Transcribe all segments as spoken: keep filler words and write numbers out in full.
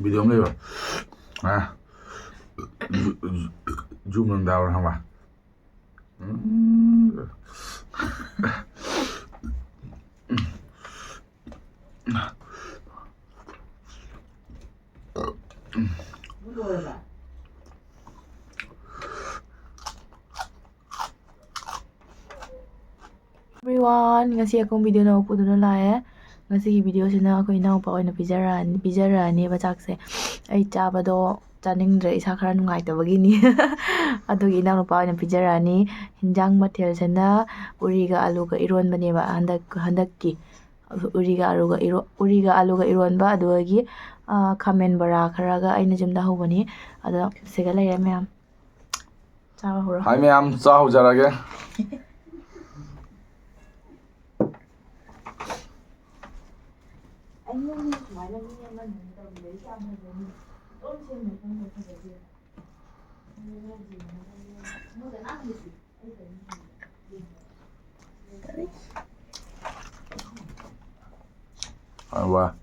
Video ꯑꯃ ꯂꯩꯕ꯫ ꯑ, ꯖꯨ-, ꯖꯨ-, ꯖꯨ ꯃꯅꯨꯡꯗ ꯌꯥꯎꯔ ꯈꯪꯕ? ꯎꯝ꯫ Everyone, ꯉꯁꯤ ꯑꯩꯈꯣꯏ ꯚꯤꯗꯤꯑꯣ ꯑꯅꯧꯕ ꯄꯨꯗꯨꯅ ꯂꯥꯛꯑꯦ꯫ ꯉꯁꯤꯒꯤ ꯚꯤꯗꯤꯑꯣꯁꯤꯅ ꯑꯩꯈꯣꯏ ꯏꯅꯥꯎꯄꯥ ꯑꯣꯏꯅ ꯄꯤꯖꯔꯛꯑꯅꯤ, ꯄꯤꯖꯔꯛꯑꯅꯦꯕ ꯆꯥꯛꯁꯦ꯫ ꯑꯩ ꯆꯥꯕꯗꯣ ꯆꯥꯅꯤꯡꯗ꯭ꯔꯦ, ꯏꯁꯥ ꯈꯔ ꯅꯨꯡꯉꯥꯏꯇꯕꯒꯤꯅꯤ꯫ ꯑꯗꯨꯒꯤ ꯏꯅꯥꯎꯅꯨꯄꯥ ꯑꯣꯏꯅ ꯄꯤꯖꯔꯛꯑꯅꯤ꯫ ꯍꯤꯟꯖꯥꯡ ꯃꯊꯦꯜꯁꯤꯅ ꯎꯔꯤꯒ ꯑꯂꯨꯒ ꯏꯔꯣꯟꯕꯅꯦꯕ ꯍꯟꯗꯛ, ꯍꯟꯗꯛꯀꯤ꯫ ꯎꯔꯤꯒ ꯑꯂꯨꯒ ꯏꯔꯣ-, ꯎꯔꯤꯒ ꯑꯂꯨꯒ ꯏꯔꯣꯟꯕ, ꯑꯗꯨꯗꯒꯤ, ꯑ, ꯈꯥꯃꯦꯟ ꯕꯣꯔꯥ ꯈꯔꯒ ꯑꯩꯅ ꯌꯨꯝꯗ ꯍꯧꯕꯅꯤ꯫ ꯑꯗꯣ ꯁꯤꯒ ꯂꯩꯔꯦ ꯃꯌꯥꯝ꯫ ꯆꯥꯕ ꯍꯧꯔꯣ꯫ ꯍꯥꯏ ꯃꯌꯥꯝ, ꯆꯥ ꯍꯧꯖꯔꯒꯦ꯫ ꯍꯥꯎꯕ꯫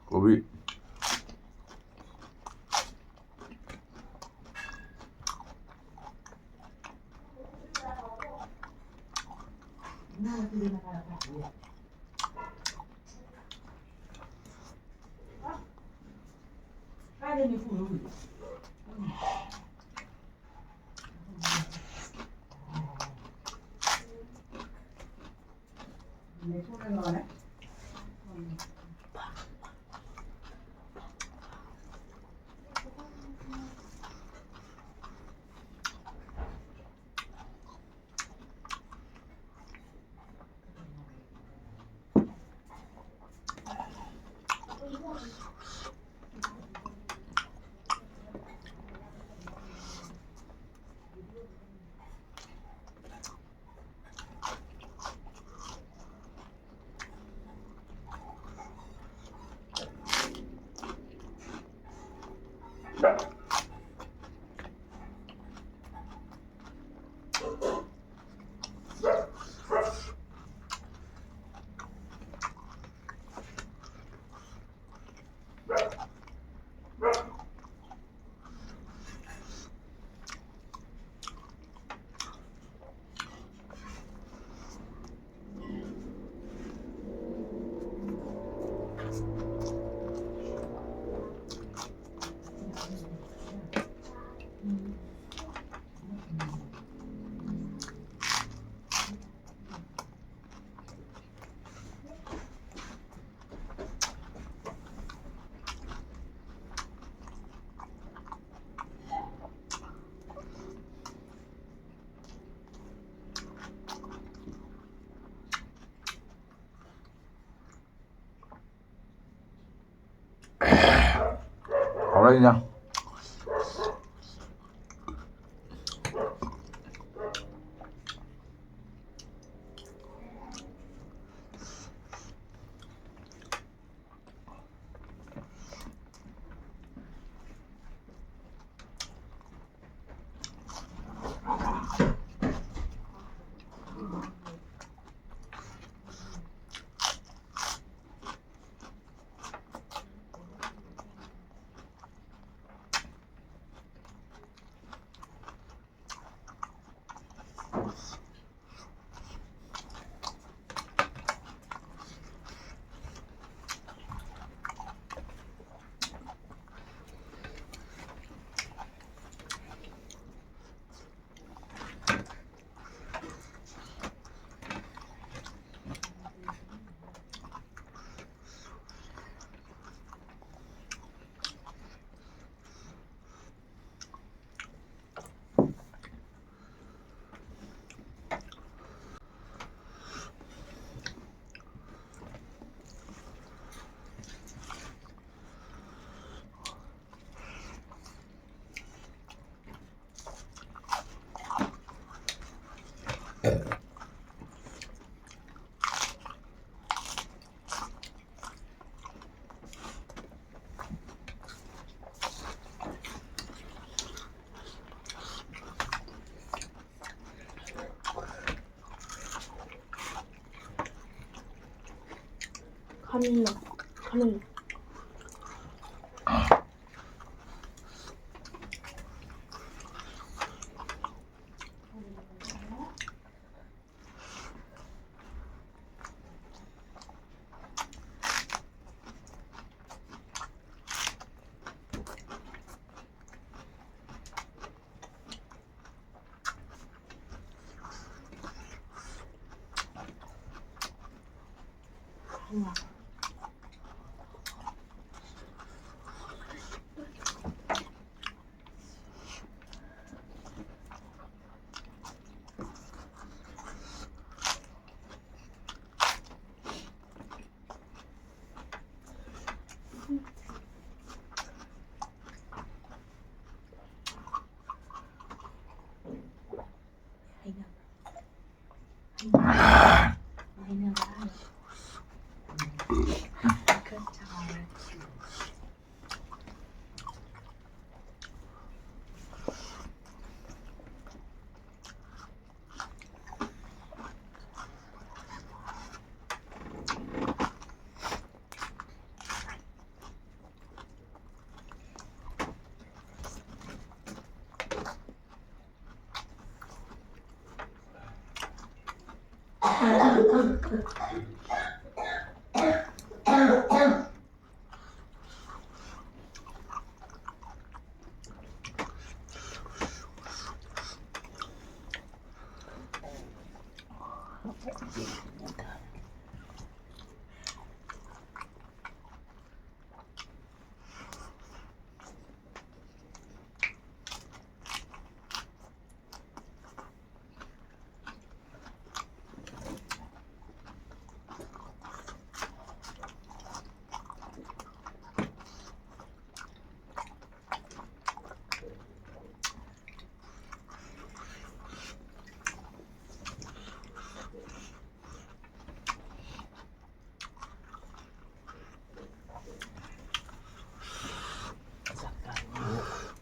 ꯀꯣꯕꯤ꯫ ꯀꯩꯅꯣ? ꯈꯥꯃꯦꯟꯗꯣ, ꯈꯥꯃꯦꯟ꯫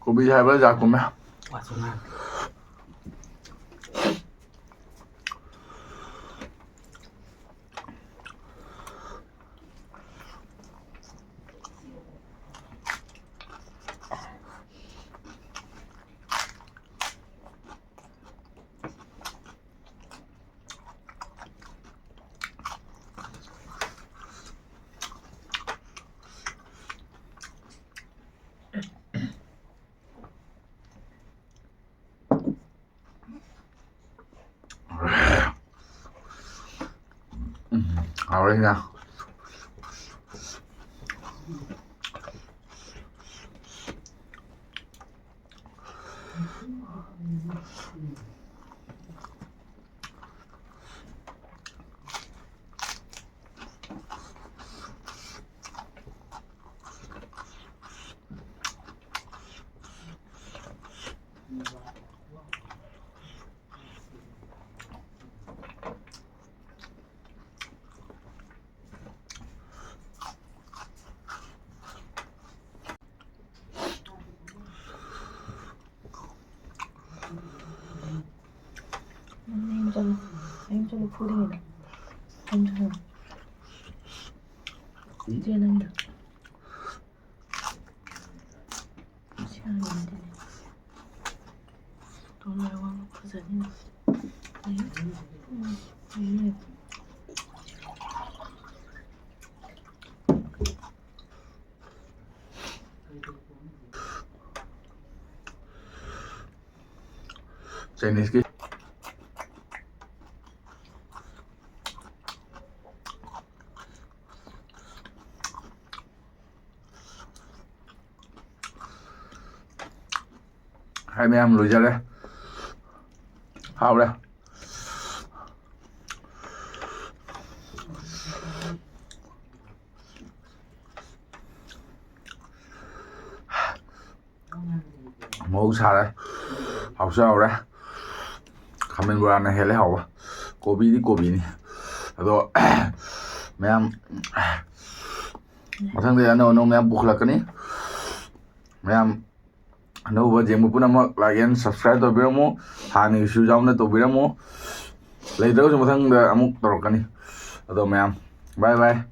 ꯀꯣꯕꯤ ꯍꯥꯏꯕ꯭ꯔꯥ ꯖꯥꯠ ꯀꯨꯝꯃꯦ꯫ ꯎꯝ, ꯍꯥꯎꯔꯦ ꯏꯟꯖꯥꯡ꯫ ꯅꯪ ꯅꯌꯨꯝ ꯆꯠꯂꯣ꯫ ꯅꯌꯨꯝ ꯆꯠꯂꯣ, ꯐꯨꯗꯣꯏꯅꯤꯗ꯫ ꯅꯌꯨꯝ ꯆꯠꯂꯣ꯫ ꯏꯆꯦ ꯅꯪꯗꯣ꯫ ꯁꯤ ꯍꯥꯟꯅ ꯌꯦꯡꯗꯣꯏꯅꯦ꯫ ꯐꯣꯇꯣ ꯂꯣꯏ ꯑꯋꯥꯡꯕ ꯐꯖꯅꯤ꯫ ꯎꯝ꯫ Chinese ꯀꯤ꯫ ꯍꯥꯏ ꯃꯌꯥꯝ, ꯂꯣꯏꯖꯔꯦ꯫ ꯍꯥꯎꯔꯦ꯫ ꯃꯣꯔꯣꯛ ꯁꯥꯔꯦ꯫ ꯍꯥꯎꯁꯨ ꯍꯥꯎꯔꯦ꯫ ꯈꯥꯃꯦꯟ ꯕꯣꯔꯥꯅ ꯍꯦꯜꯂꯦ ꯍꯥꯎꯕ꯫ ꯀꯣꯕꯤꯗꯤ ꯀꯣꯕꯤꯅꯤ꯫ ꯑꯗꯣ ꯃꯌꯥꯝ, ꯃꯊꯪꯗ ꯑꯅꯧ ꯑꯅꯧ ꯃꯌꯥꯝ ꯄꯨꯈꯠꯂꯛꯀꯅꯤ꯫ ꯃꯌꯥꯝ ꯑꯅꯧꯕ ꯌꯦꯡꯕ ꯄꯨꯝꯅꯃꯛ like and subscribe ꯇꯧꯕꯤꯔꯝꯃꯨ꯫ ꯍꯥꯟꯅꯒꯤꯁꯨ ꯌꯥꯎꯅ ꯇꯧꯕꯤꯔꯝꯃꯨ꯫ ꯂꯩꯇ꯭ꯔꯒꯁꯨ ꯃꯊꯪꯗ ꯑꯃꯨꯛ ꯇꯧꯔꯛꯀꯅꯤ꯫ ꯑꯗꯣ ꯃꯌꯥꯝ, bye bye꯫